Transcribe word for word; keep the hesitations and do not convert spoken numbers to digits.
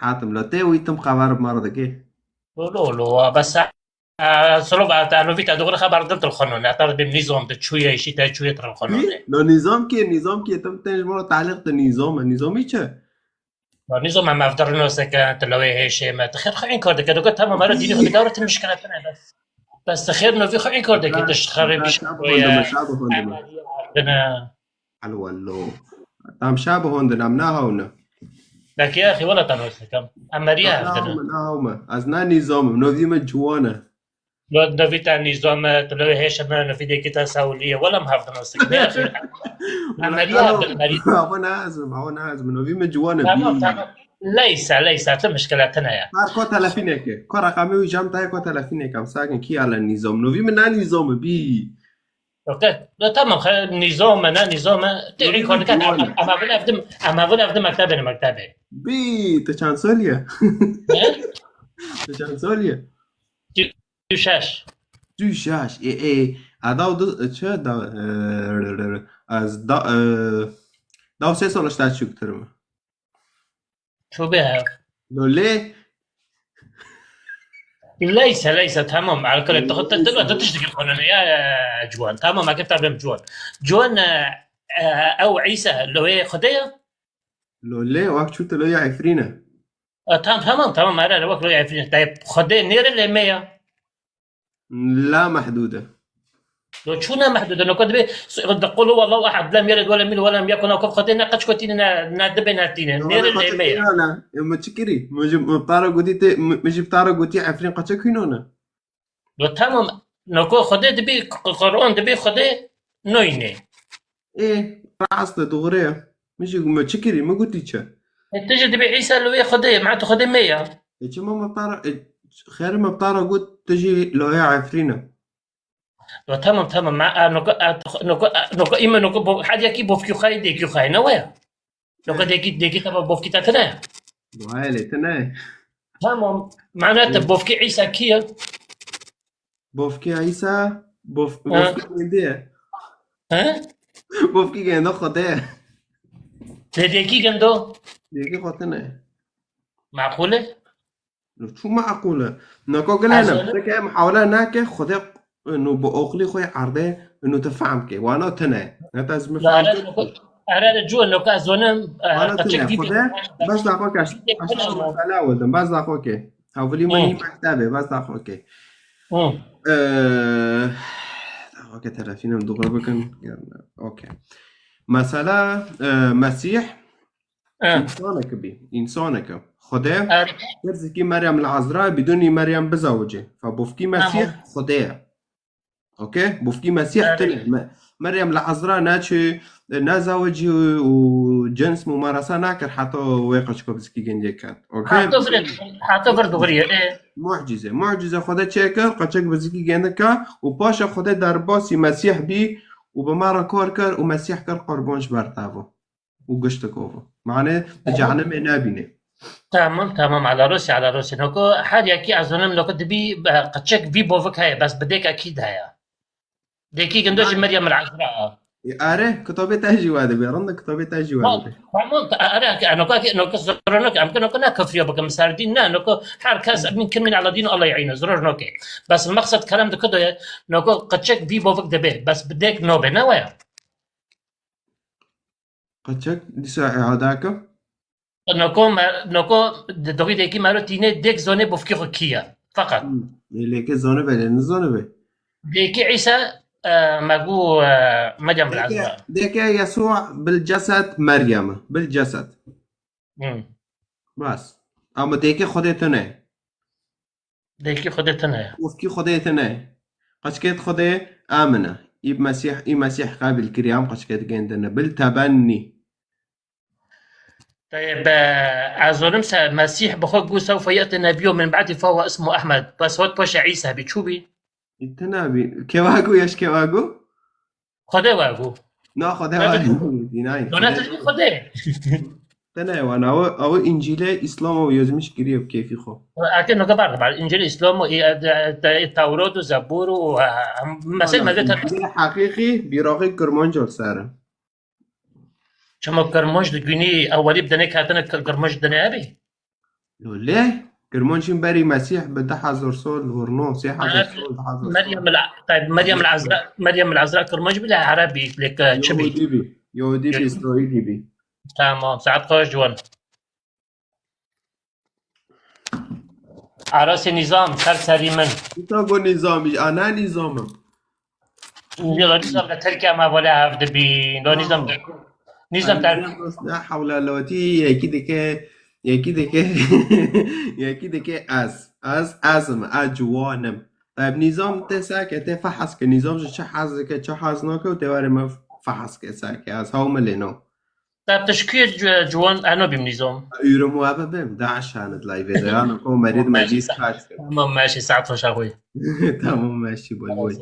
Hatim, lo tê wî tim xeber bi me re dikê? Lo, lo, lo, bes, e, solo ba, ta novî te dogre xeber din til xonone. Ta bim nîzom de çûye, işî te çûye til xonone. Wî? Lo nîzom kê, nîzom kê? Tim tên ji bo re talîq de nîzom e. Nîzomî çi? Lo nîzom em ev dirino seke, ti lawê hêşê me. Ti xêr xwe înkar dike. Doka tamam, ara dînî xwe dikare ti mişkile tine bes. Bes ti xêr novî xwe înkar dike, ti ji xerê bişkile. Şa bihondime, şa bihondime. Dine. Helwelo. Tam şa bihondin, em nahawne. Belkî ya xî wela te nas dikim. Em meriya ev dine. Nahawme, nahawme. Ez ne nîzom im, novî min ciwan e. Lo novî te nîzom e, tu lewê hêşe me, novî dêkî te sewlî ye. Wela em hev dinas dikim. Ya xî. Em meriya ev dine, meriya. Awa ne ez im, awa ne ez im. Novî min ciwan e. Tamam, tamam. Leysa, leysa, tu mişkile tine ye. Her ko telefîneke. Ko reqemê wî cem te ye, ko telefîneke. Em sakin kî ya le nîzom. Novî min ne nîzom e, bî. Okey. Ya tamam, xe, nîzom e, ne nîzom e. Tê înkar dike, em, em evin evdim, em evin evdim mektebê, ne mektebê. Bî, tu çend solî ye? He? Tu çend solî ye? Sî û şeş. Sî û şeş. Ê, ê, a daw du, çi da, e, ez da, e, daw sê sal ji te çûktir im. Tövbe ya. Lo lê. Leyse, leyse, tamam. Alkol, tu, tu, tu, tu tiştekî xonene ya, ya, Ciwan. Tamam, akir ta bim Ciwan. Ciwan, e, e, ew Îsa, lo wê Xwedê ya? Lo lê, wek çû tu lo ya Efrîn e. E, tam, tamam, tamam, ara, ara, wek lo ya Efrîn e. Tayyip, Xwedê nêre lê me ya. La mehdûd e. Lo çû ne mehdûd e? Noka dibê s-, de qul huwallahu ehad, lem yelid ve lem yulad ve lem yekun lahu kufuwen ehad, ne qeç kotîne, ne, ne dibê ne tîne. Nêre lê me ye. Nana, e, mi çi kirî? Mi ji, mi bi te re gotî tê, mi, mi ji bi te re gotî Efrîn qeçek hîno ne? Lo tamam. Noko Xwedê dibê, Q-, Qur'an dibê Xwedê noyne. Ê, rast e, doğru ye. Mi jî, mi çi kirî? Mi gotî çi? E, tu jî dibê Îsa li wê Xwedê ye, ma tu Xwedê me ya. E, çima me bi te re, e, xêr me bi te re got, tu jî loya Efrîn e. Ya tamam, tamam, ma, a, noko, a, noko, a, noko, îme noko, bo-, her yekî bofkî xwe ye, dêkî xwe ye, ne waya? Noko dêkî, dêkî te bofkî te tine. Wayê lê tine. Tamam, mana te bofkî Îsa kî ye? Bofkî Îsa, bof-, Ha? Bofkî gêndê ye. Ha? Bofkî gêndo Xwedê ye. Lê dêkî gêndo? Dêkî xwe tine. Maqûl e? Çû maqûl e. Nako gilene, teke muhawele nake, Xwedê, e, no bi oqlî xwe erdê, no te fehm ke. Wana tine. Heta ez mi fehm ke. Ere, ere, cû, noko ez zonim, e, Wana tine. Xwedê, bes daxo ke, aşağı mesela oldum. Bes daxo ke. Hawlî min mektebê, bes daxo ke. Hı. Ee, daxo ke telefînim doğru bikin. Okey. Mesela, e, Mesîh, He. Însaneke bî, însaneke. Xwedê, he, kir zikî Meryem li Ezra bidûnî Meryem bizewicê. Fe bofkî Mesîh, tamam, Xwedê ye. Okey? Bofkî Mesîh, he, tune. Me-, Meryem li Ezra neçû, nezewicî û cins mumarese nekir heta wê qeçko bi zikî gêndê ket. Okey? Heta vir, heta vir dogriye, ê. Mucîze. Mucîze Xwedê çêkir, qeçek bi zikî gêndê ke û paşa Xwedê derbasî Mesîh bî û bi me re kar kir û Mesîh kir qurban ji ber te ve. û giştik ov. Mane di cehennemê nebîne. Tamam, tamam, ala rosî, ala rosî. Noko her yekî ez zonim noko dibî, e, qeçek vî bovik heye, bes bi dêkekî de heye. Dêkî gindo jî Meryem el Ezra. E, are, kitabê te jî wa dibe, rind e kitabê te jî wa dibe. Tamam, are, noko, noko zoro noke, em ke noko ne kufriya bikim, serdîn ne, noko her kes min kin min ala dîn Allah yine, zoro noke. Bes meqsed kerem dike do ye, noko qeçek vî bovik dibe, bes bi dêk nobe, ne waya? Qeçek dîsa îade ke. Noko me, noko di dogî dêkî mero tîne dêk zonê bofkî xwe kî ye. Feqet. Hmm. Ê, lêke zonibe, lê nizonibe. Dêkî Îsa, e, me gu, e, Meryem Dêke, lazim e. Dêke Yesû bil cesed Meryem e. Bil cesed. Hmm. Bas. Ama dêke Xwedê tune. Dêkî Xwedê tune ye. Bofkî Xwedê tune. Qeçkêt Xwedê amine. Î Mesîh, î Mesîh qebîl kirî, em qeçkêt gêndine. Bil tebennî. Teyeb, e, ez zonim se Mesîh bi xwe gu sewfe ye'ti nebiyyu min ba'di fehuve ismu Ehmed. Bes hot paşe Îsa bî, çû bî? Î tune bî. Kewa gu, yeş kewa gu? Xwedê we bû. Na, Xwedê we bû. Dînayê. Dona Xwedê. Te ne wan, ew, ew Încîlê Îslam û yazmiş kiriye bi keyfî xwe. Eke noke bar, bar, Încîl Îslam û, e, e, e, Tewrat û Zebûr û, e, e, mesel mezet. Încîlê heqîqî bîraxê Kirmanc li ser e. Çima Kirmanc di günî ewelî bi denê ketine Kir-, Kirmanc di ne hebî? Lolê, Kirmanc jî berî Mesîh bi du hezar sal li wir no, sê hezar sal, du hezar sal. Meryem el, Meryem el Ezra, Meryem el Ezra Kirmanc bile Erebî, lêke çi bî? Yahudî bî. Yahudî bî, Îsraîlî bî. Tamam, saet xweş ciwan. Arasê Nîzam, ser serî min. Kuta go Nîzamî, a ne Nîzam im. Ya da Nîzam de Tirkiye me vale hev dibî. Da Nîzam de. Nîzam de. Ne hewla lotî, yekî dike, yekî dike, yekî dike ez. Ez, ez im, ez ciwan im. Tab Nîzam te seke, te fehs ke. Nîzam ji çi hez dike, çi hez nake û te were me fehs ke seke. Ez hew milê no. Tab tişkir ciwan eno bîm Nîzam. Ürüm wa be bim, da aşağı live de. Ano ko merid meclis kaç. Tamam, meşî, saet xweş axuy. Tamam, meşî, boy boy.